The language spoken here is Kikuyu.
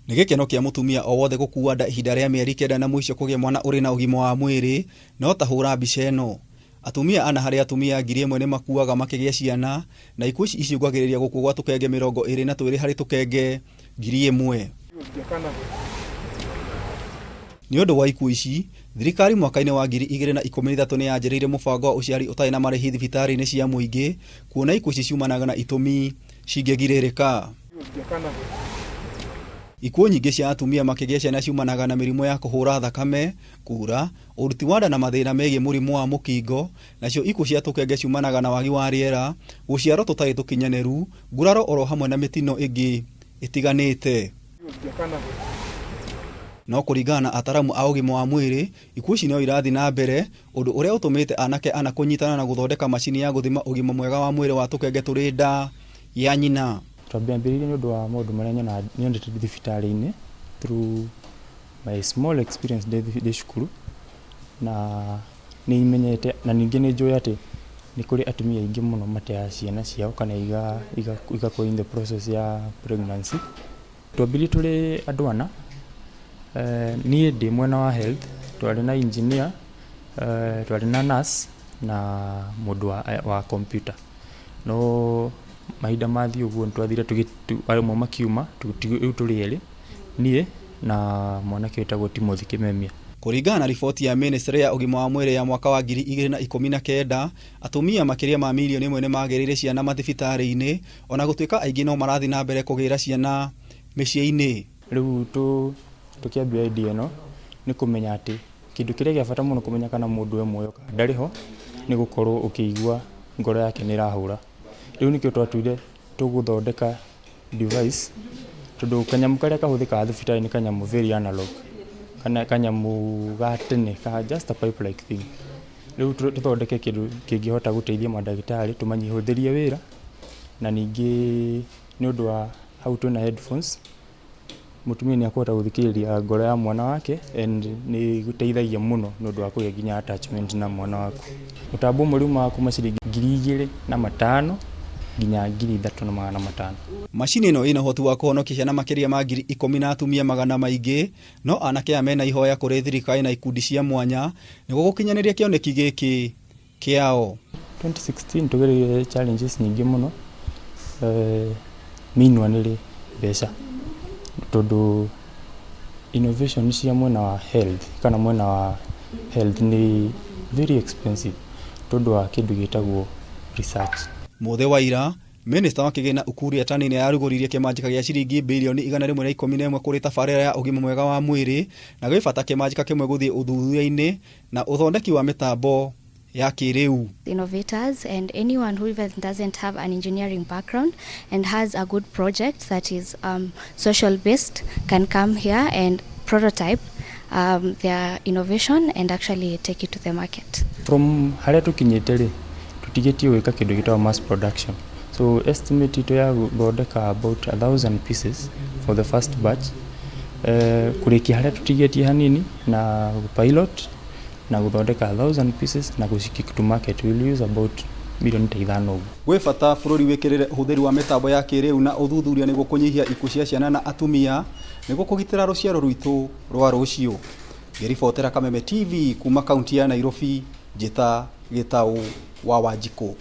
Nĩ gĩkeno kĩa mũtumia o wothe gũkua nda ihinda rĩa mĩeri 9 na mũico kũgĩa mwana ũrĩ na ũgima wa mwĩrĩ, no ta hũra mbica ĩno. Atumia ana harĩ atumia 1,000 nĩ makuaga makĩgĩa ciana, na ikuũ ici icũngagĩrĩria gũkua gwa tũkenge 22 harĩ tũkenge 1,000. Nĩ ũndũ wa ikuũ ici, thirikari mwaka-inĩ wa 2013 nĩ yanjĩrĩirie mũbango wa ũciari ũtarĩ na marĩhi thibitarĩ-inĩ cia mũingĩ, kuona ikuũ ici ciumanaga na itũmi cingĩgirĩrĩka. Ikuũ nyingĩ cia atumia makĩgĩa ciana ciumanaga na mĩrimũ ya kũhũra thakame, kuura, ũruti wa nda na mathĩna megiĩ mũrimũ wa mũkingo, nacio ikuũ cia tũkenge ciumanaga na wagi wa rĩera, gũciarwo tũtarĩ tũkinyanĩru, nguraro oro hamwe na mĩtino ĩngĩ ĩtiganĩte. No kũringana na ataramu a ũgima wa mwĩrĩ, ikuũ ici no irathiĩ na mbere, ũndũ ũrĩa ũtũmĩte anake ana kũnyitana na gũthondeka macini ya gũthima ũgima mwega wa mwĩrĩ wa tũkenge tũrĩ nda ya nyina. Twambĩrĩirie nĩ ũndũ wa maũndũ marĩa nyonaga nyonete thibitarĩ-inĩ through my small experience ndĩ cukuru, na nĩ menyete na ningĩ nĩ njũĩ atĩ nĩ kũrĩ atumia aingĩ mũno mateaga ciana ciao kana igakorwo in the process ya pregnancy. Twambirie tũrĩ andũ ana, niĩ ndĩ mwena wa health, twarĩ na engineer, twarĩ na nurse na mũndũ wa computer. No mahinda mathiĩ ũguo nĩ twathire amwe makiuma, rĩu tũrĩ erĩ, niĩ na mwanake wĩtagwo Timothy Kimemia. Kũringana na riboti ya ministry ya ũgima wa mwĩrĩ ya mwaka wa 2019, atumia makĩria ma mirioni 1 nĩ magĩrĩire ciana mathibitarĩ-inĩ, ona gũtuĩka aingĩ no marathiĩ na mbere kũgĩra ciana mĩciĩ-inĩ. Rĩu tũkĩambia idea ĩno nĩ kũmenya atĩ kĩndũ kĩrĩa gĩa bata mũno kũmenya kana mũndũ e muoyo kana ndarĩ ho nĩ gũkorwo ũkĩigua ngoro yake nĩ ĩrahũra. Rĩu nĩkĩo twatuire tũgũthondeka device tondũ kanyamũ karĩa kahũthĩkaga thibitarĩ nĩ kanyamũ very analog, kana kanyamũ ga tene ka just a pipe like thing. Rĩu tũthondeke kĩndũ kĩngĩhota gũteithia mandagĩtarĩ tũmanyihũthĩrie wĩra, na ningĩ nĩ ũndũ wa hau twĩna headphones, mũtumia nĩ akũhota gũthikĩrĩria ngoro ya mwana wake and nĩ gũteithagia mũno nĩ ũndũ wa kũgĩa nginya attachment na mwana waku. Mũtambo ũmwe rĩu kuma ciringi 2,500 nginya 3,500. Macini ĩno ĩna ũhoti wa kũhonokia ciana makĩria ma 10,000 na atumia magana maingĩ, no anake aya mena ihoya kũrĩ thirikari na ikundi cia mwanya nĩguo gũkinyanĩria kĩoneki gĩkĩ kĩao. 2016 tũgereire challenges nyingĩ mũno, main one ĩrĩ mbeca, tondũ innovation cia mwena wa health kana mwena wa health nĩ very expensive tondũ wa kĩndũ gĩtagwo research. Mũthĩ wa ira, Minista wa Kĩgĩna Ukur Yatani nĩ ararugũririe kĩmanjĩka gĩa ciringi birioni 111 kũrĩ tabarĩra ya ũgima mwega wa mwĩrĩ, na gwĩ bata kĩmanjĩka kĩmwe gũthiĩ ũthuthuria-inĩ na ũthondeki wa mĩtambo ya kĩrĩu. Innovators and anyone who even doesn't have an engineering background and has a good project that is social based can come here and prototype their innovation and actually take it to the market. From harĩa tũkinyĩte rĩ, tũtigĩtie gwĩka kĩndũ gĩtagwo mass production. So estimate itũ ya gũthondeka about 1,000 pieces for the first batch, kũrĩkia harĩa tũtigĩtie hanini na pilot na gũthondeka 1,000 pieces na gũci to market, we'll use about milioni ta 5 ũguo. Gwĩ bata bũrũri wĩkĩrĩre ũhũthĩri wa mĩtambo ya kĩrĩu na ũthuthuria nĩguo kũnyihia ikuũ cia ciana na atumia nĩguo kũgitĩra rũciaro rwitũ rwa rũciũ. Ngĩribotera Kameme TV kuma kaunti ya Nairobi, njĩta Gĩtaũ wa Wanjikũ.